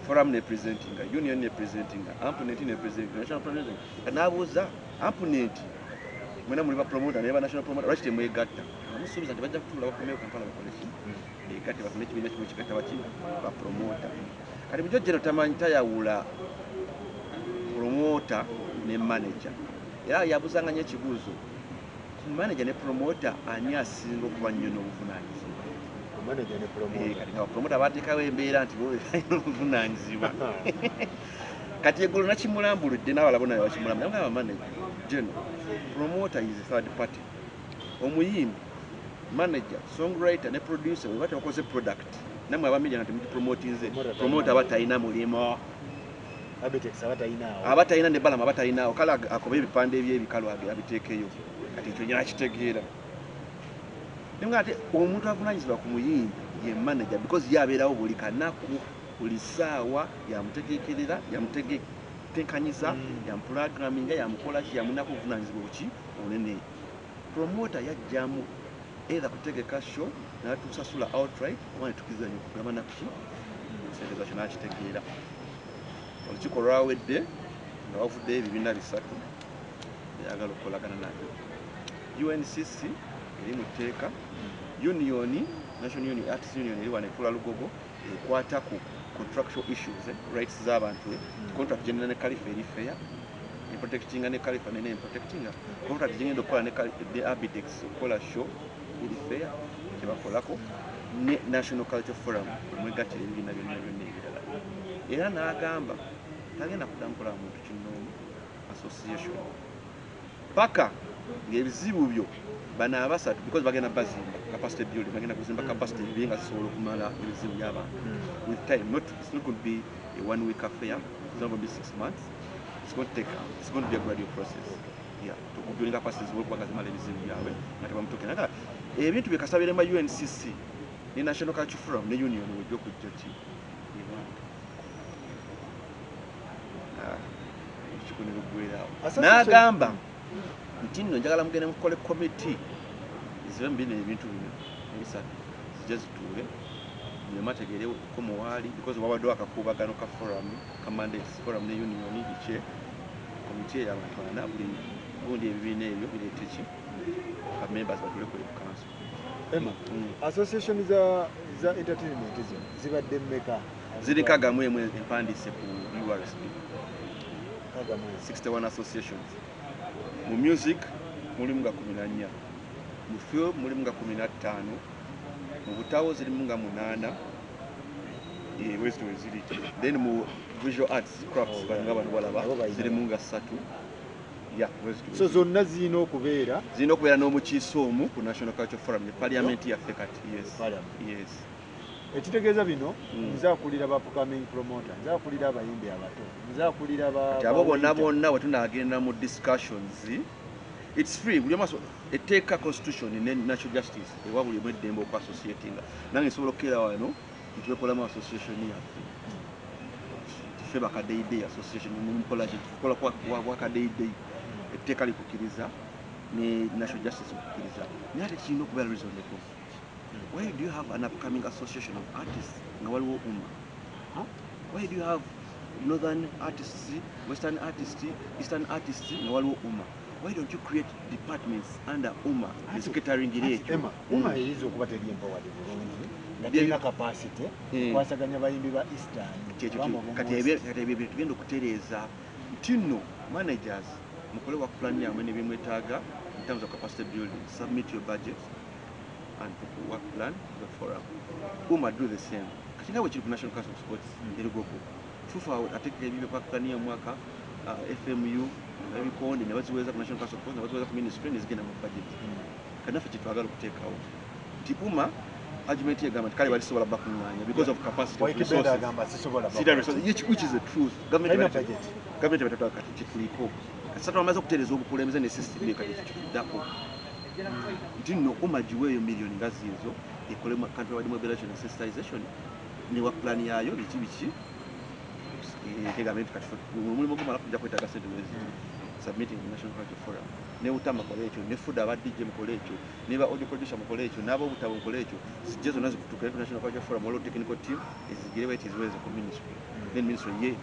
Forum ne presentinga, union ne presentinga, AMPNET ne presentinga, national presenting. N'abuuza AMPNET, mwena muli ba promoter naye ba national promoter lwaki temwegatta? Amusuubiza nti bajja kutuula bakomewo Kampala bakole ki? Beegatte bafune ekibiina kimu ekigatta baki? Ba promoter. Kati bulijjo General tamanyi, tayawula promoter ne manager, era yabuzanga nnyo ekibuuzo ku manager ne promoter, ani asinga okuba nnyo n'obuvunaanyizibwa? Manager ne promoter. Kati nga bapromoter bateekawo embeera nti bo balina obuvunaanyizibwa. Kati eggulo nakimulambuludde n'abalala bonna bakimulambuludde, nagamba, manager General, promoter is a third party. Omuyimbi, manager, songwriter ne producer bwe tebakoze product, nammwe aba media nga temugipromotinze, promoter aba talina mulimu. Abitex aba talinaawo. Aba talina, ne Balamu aba talinaawo. Kale akobe ebipande ebyebikalu abiteekeyo. Kati ekyo nakitegeera, naye nga ate omuntu avunanyizibwa ku muyimbi ye manager, because ye abeerawo buli kanaku, buli ssaawa, yamutegekerera, yamutegenkanyiza, yamuprogramminga, yamukolaki, yamunako obuvunanyizibwa buki obunene. Promoter yajjamu either kutegeka show natusasula outright oba netukirizanya okugabana kuki sente zakyo. Nakitegeera. Olukiiko lwawedde nga bavuddeyo ebibiina bisatu byagala okukolagana nabyo. UNCC eri mu tteeka, union, National Union, Artist Union eri wano etula Lugogo, ekwata ku contractual issues, rights z'abantu, contract gyenina ne Khalifa eri fair, emprotectinga ne Khalifa nene emprotectinga, contract gyengenda okukola ne Abitex okukola show eri fair, kyebakolako ne National Culture Forum omwegattira ebibiina byonna byonna ebirala. Era n'agamba tagenda kuddamu kukola muntu kinnoomu association paka ng'ebizibu byo bano abasatu, because bagenda bazimba capacity building, bagenda kuzimba capacity ebibi nga zisobola okumala ebizibu by'abantu with time. Not, it's not going to be a one week affair, it's not going to be 6 months, it's going to be a gradual process, yeah, to building capacity zisobola okuba nga zimala ebizibu byabwe nga tebamutuukira. Naye ebintu bye kasabirema UNCC ne National Culture Forum ne union wejja okujja ki ewange. Ah, olukiiko ne luggwerawo. N'agamba nti nno njagala mugende mukole komiti zibe mu bino ebintu bino ebisatu, zijje zituule buli ategeere ko muwaali, because wabaddewo akakuubagano ka forum, ka mandates, forum ne union biki. Komiti ey'abantu ana, buli gundi ebibiina ebyo bireete ki ba members batuule ku council. Emma, association za entertainment zino zibadde mmeka? Ziri 61 empandiise ku URSB. 61. 61 associations. Mu music mulimu nga 14, mu film mulimu nga 15, mu butawo zirimu nga munaana. Wezito weziri. Then mu visual arts crafts, Oh, bano nga bano balaba, Nabo balina. zirimu nga ssatu. Yeah, wezito So weziri. zonna zirina okubeera Zirina okubeera n'omukiise omu ku National Culture Forum, ye parliament yaffe kati, yes. Parliament. Yes. Ekitegeeza bino, nze akulira ba upcoming promoter, nze akulira abayimbi abato, nze akulira ba Kati abo bonna ba bonna bwe tunaagenda mu discussions, it's free, buli omu etteeka, constitution ne national justice ewa buli omu eddembe okuassociatinga. Nange nsobola okukeera wano ntwekolamu association yaffe, ffe bakadeyidei association, mukola tukola wakadeyidei. Etteeka likukkiriza ne national justice okukkiriza, naye ate kirina okubeera reasonable. Why do you have an upcoming association of artists nga waliwo UMA? Huh? Why do you have northern artists, western artists, eastern artists nga waliwo UMA? Why don't you create departments under UMA ezicateringira ekyo? Emma, UMA eyinza okuba teri empowered bulungi, nga terina capacity kwasaganya bayimbi ba eastern Kyekyo. abamba obumu Kati West. Kati ebyo ebintu tugenda okutereeza nti nno managers mukole work plan yammwe nebyemwetaaga in terms of capacity building, submit your budget and work plan to the forum. UMA do the same. Kati nga bwe kiri ku National Council of Sports erugogo, FUFA ateeka ebibyo work plan y'omwaka, FMU ebikonde ne baziweeza ku National Council of Sports, ne baziweeza ku ministry, ne zigenda mu budget. Kati naffe kyetwagala okuteekawo nti UMA argument yegamba nti kale balisobola bakuŋŋaanya because of capacity of Waikibenda resources. Agamba sisobola. Sita resources, which is the truth. Government Talina budget. Budget. Government batatu kati kituliko. Kati sasa twamaze okutereeza obukulembeze ne system eyo, kati kituddako nti nno UMA giweeyo miliyoni nga ziizo ekole country wide mobilization and sensitization ne work plan yaayo, biki biki, etegambe nti kati omulimu gumala kujja kwetaaga sente weziti, submitting the National Culture Forum ne UTAMA mukole ekyo, ne FUDA aba DJ mukole ekyo, ne ba audio producer mukole ekyo, n'ab'obutabo mukole ekyo, zijje zonna zikutukire ku National Culture Forum. Waliwo technical team ezigire bweti ziweze ku ministry, then ministry ye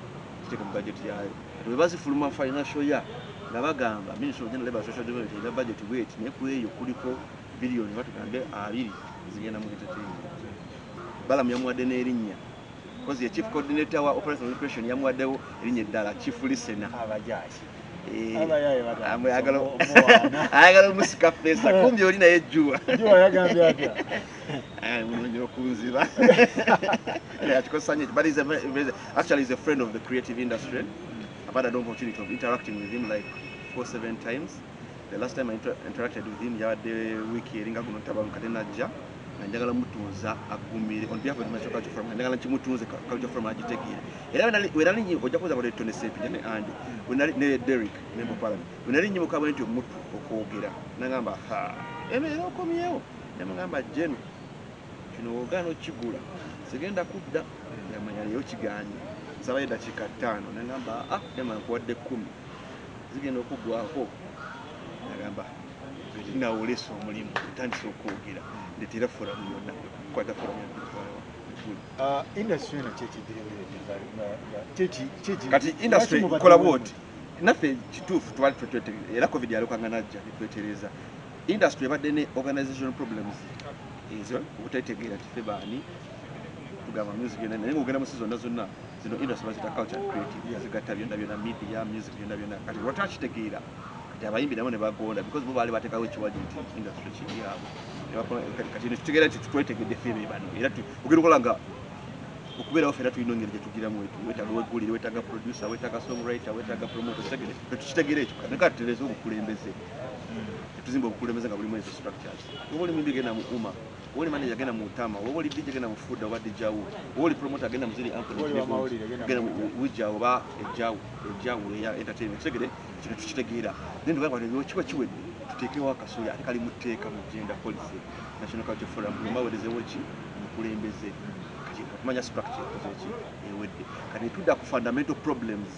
kiteeka mu budget yaayo. Kati bwe bazifuluma financial year nga bagamba Ministry of Gender, Labour and Social Development erina budget bweti, naye ku eyo kuliko biliyoni batugambe 20 zigenda mu entertainment. Balamu yamuwadde n'erinnya. Because ye chief coordinator wa operation recreation, yamuwaddewo erinnya eddala, chief listener. Abajaasi. Eh, Abayaye batandise ayagala omusika pesa, kumbi oli naye ejjuwa. Juwa yagambye atya? Munonye okunziba yakikozesa nnyo, but he's a very, very, actually he's a friend of the creative industry. I've had an opportunity of interacting with him like 4, 7 times. The last time I interacted with him yabadde wiiki eringa guno ntabaluka tenajja, nga njagala mutunza agumire on behalf of the National Culture Forum, nga njagala nkimutunze Culture Forum agitegeere. Era wenali ojja kubuuza about Tony Ssempijja ne Andy, wenali ne Derrick, member of parliament, wenali nnyimuka bwe nti omutu okwogera, nagamba, "Ha, embeera okomyewo." Namugamba, "Jeno, kino ogaana okigula sigenda kudda." Yamanya leero kiganye, nsabayo eddakiika 5. Nagamba, "Ah, nema nkuwadde 10 zigenda okuggwako." Nagamba, "Nawe oleese omulimu, otandise okwogera, ndeetera forum yonna." Kukwata forum yonna. Ah, industry eno kyekigiremeredde? Kati industry kola bwoti, naffe kituufu twali era COVID yalukanga najja netwetereza. Industry ebadde ne organizational problems ezo, obutategeera tife baani. Tugamba music yonna, naye ngaogenda mu si zonna zonna zino industry bazita culture and creative. Zigatta byonna byonna, media, music, byonna byonna. Kati lwatakitegeera, kati abayimbi nabo ne bagonda because bo baali bateekawo ekiwaji nti industry kiri yaabwe. Kati nekitegeera nti twetegedde ffe be bano, era ogenda okola nga okubeerawo ffenna tulina engeri gyetugiramu. Wetu wetaaga weggulire, wetaaga producer, wetaaga songwriter, wetaaga promoter. Kitegere, tetukitegeera ekyo. Kati kati tutereeze obukulembeze, tetuzimba obukulembeze nga bulimu ezo structures. Oba oli muyimbi, genda mu UMA. Oba oli manager, genda mu UTAMA. Oba oli DJ, genda mu FUDA oba DJAU. Oba oli promoter, genda mu ziri. Oba oli wamawulire, genda genda mu mu WUJA oba ejjawu ejjawu eya entertainment. Kitegere, kino tukitegeera. Then tugamba nti kiba kiwedde, tuteekewo akasuli ate kali mu tteeka mu gender policy, National Culture Forum, buli omu aweerezewo ki omukulembeze. Kati okumanya structure ekoze ki ewedde, kati netudda ku fundamental problems.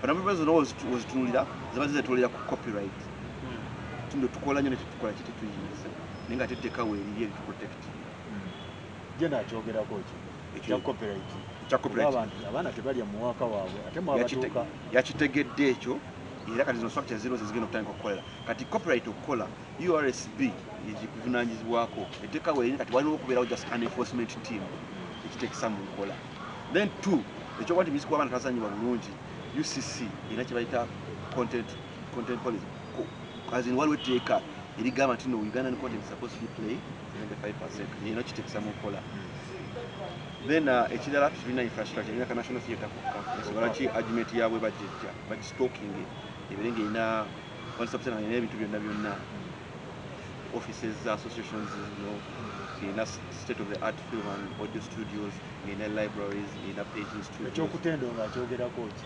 Fundamental problems zonna wozitunuulira ziba zizetolera ku copyright. Tuno tukola nnyo netetukola ki, tetuyinza, naye nga tetteeka weeriri eri tuprotect. Genda akyogerako ki? Ekyo- Ekya copyright. Ekya copyright. Abantu abaana tebalya muwaka waabwe ate mwabatuuka. Yakitegedde ekyo, era kati zino structure zero zezigenda okutandika okukolera. Kati copyright okukola, URSB egikuvunanyizibwako, etteeka weeriri. Kati waliwo okubeerawo just an enforcement team ekiteekesa mu nkola. Then two, ekyokuba nti music w'abaana tazanyibwa bulungi, UCC erina kye bayita content policy. As in waliwo etteeka erigamba nti no, Ugandan content is supposed to be played 75%, erina kiteekesa mu nkola. Then ekirala, tulina infrastructure, erina ka national theatre kokka. Ensonga lwaki argument yaabwe bajejja bagistocking ebeere ngaerina one stop center, erina ebintu byonna byonna, offices za associations zino, erina state of the art film and audio studios, ng'erina libraries, ng'erina paging studios. Ekyokutendo nga akyogerako ki?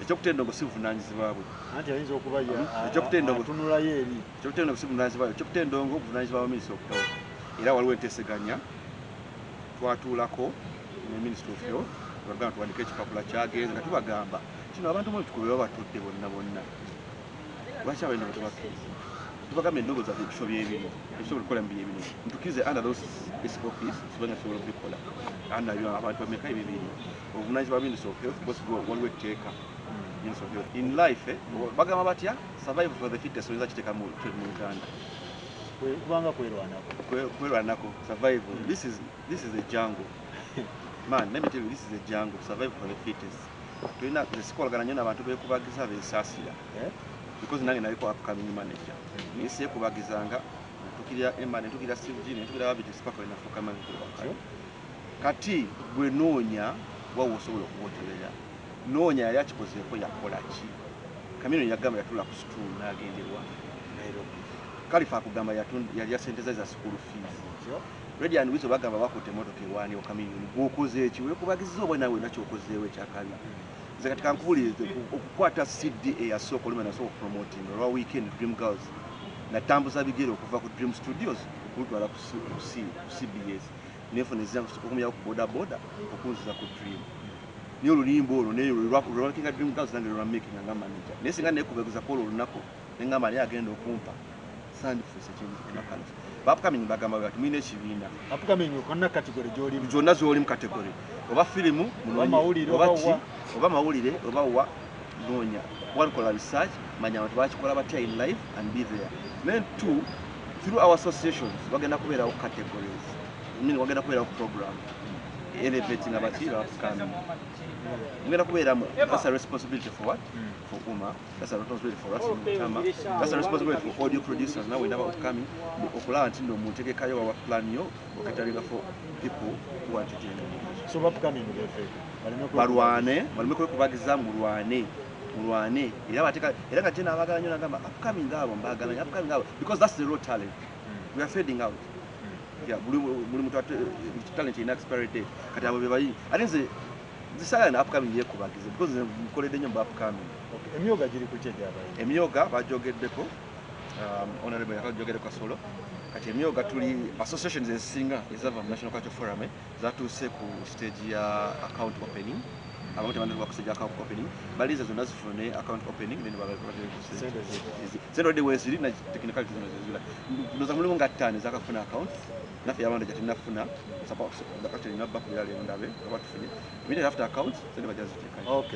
Ekyokutendongo si buvunaanyizibwa bwe. Anti ayinza okuba atunulayo eri. Ekyokutendongo si buvunaanyizibwa bwe. Ekyokutendongo buvunaanyizibwa bwa Ministry of Health, era waliwo enteeseganya twatuulako ne Ministry of Health, bagamba tuwandike ekipapula kyagenze nga tubagamba kino. Abantu mu tukube baba batudde bonna bonna, lwaki abalina tebakkiriza? Tubagamba endongo zaffe, ebifo byebino ebisobola okukola mu byebino, ntukirize under those SOPs, tusobola nga tusobola okubikola under byo. Abantu bameka? Ebibiri obuvunanyizibwa bwa Ministry of Health, because waliwo etteeka Ministry of Health. In life, bagamba batya? Survival for the fittest. Oyinza kiteeka mu Uganda. Kubanga kwerwanako. Kwerwanako, survival. This is a jungle, man. Let me tell you, this is a jungle. Survival for the fittest. Tulina sikolagana nnyo n'abantu beekubagiza, beesaasira. Eh? Because nange naliko upcoming manager, naye seekubagizanga. Ntukirira Emma, nentukirira Steve G, nentukirira Babitex paka wenafuuka manager. Kati gwe noonya wawe osobola okuboterera, noonya yali akikozeeko, yakola ki. Chameleone yagamba yatula ku stool n'agenderwa Nairobi. Kalifa akugamba yalya sente ze za school fees. Radio and Weasel bagamba bakutte emotoka ewaani wa Chameleone. Gwokoze eki? Weekubagiza oba nawe nakyokozeewo ekyakabi? Nze kati kankubuulire, okukwata CD eyasooka, oluma nasooka okupromoting olwa weekend Dream Girls, natambuza bigere okuva ku Dream Studios okulutwala ku CBS, nefuna okumyawo ku boda boda okunziza ku Dream. Naye oluyimba olwo naye lwamakinga Dream Girls, nange lwamakinga nga manager. Naye singa nekubegeza kwolwo olunaku nengamba naye agenda okumpa, sandifuuse kintu. Baupcoming bagamba bati mulina ekibiina. Upcoming konna category gy'olimu. Zonna z'oli mu category, oba firimu, Oba mawulire, oba oba ki, wa. Oba mawulire, oba wa, noonya one, kola research, manya abantu bakikola batya in life and be there. Then two, through our associations wagenda kubeerawo categories, I mean, wagenda kubeerawo program. Elevate nga baki upcoming. Mugenda kubeeramu, that's a responsibility for what? For UMA. That's a responsibility for us in Mutama. That's a responsibility for audio producers. Nawe ndaba upcoming okulaba nti nno muntegekayo wawa plan yo oketaringa for people who want to join the music. So upcoming befeeko baleme Balwane, baleme kwekubagiza, mulwane, mulwane. Era bateka era nga tena abagala nnyo, nagamba upcoming abo mbagala nnyo upcoming abo, because that's the raw talent. We are fading out. Yeah, buli muntu talent ina expiry date. Kati abo be bayi ate nze nzisagala na upcoming yekubagize, because nze nkoledde nnyo mu upcoming. Okay, emyoga giri ku ki egyabayi? Emyoga bajogeddeko, honorable yakajogedde Kasolo. Kati emyoga tuli associations ezisinga ezava mu National Culture Forum, zatuuse ku stage ya account opening. Abamu tebanatuuka ku stage ya account opening. Balize zonna zifune account opening, then babateeke ku stage. Sente ziri. Sente already weziri na technicality zino zezula. Ndoza mulimu nga ttaano ezakafuna account. Naffe abantu gya tetunafuna. Actually nabba kubira leero ndabe oba tufunye. Immediately after account, sente bajja ziteekayo. Okay.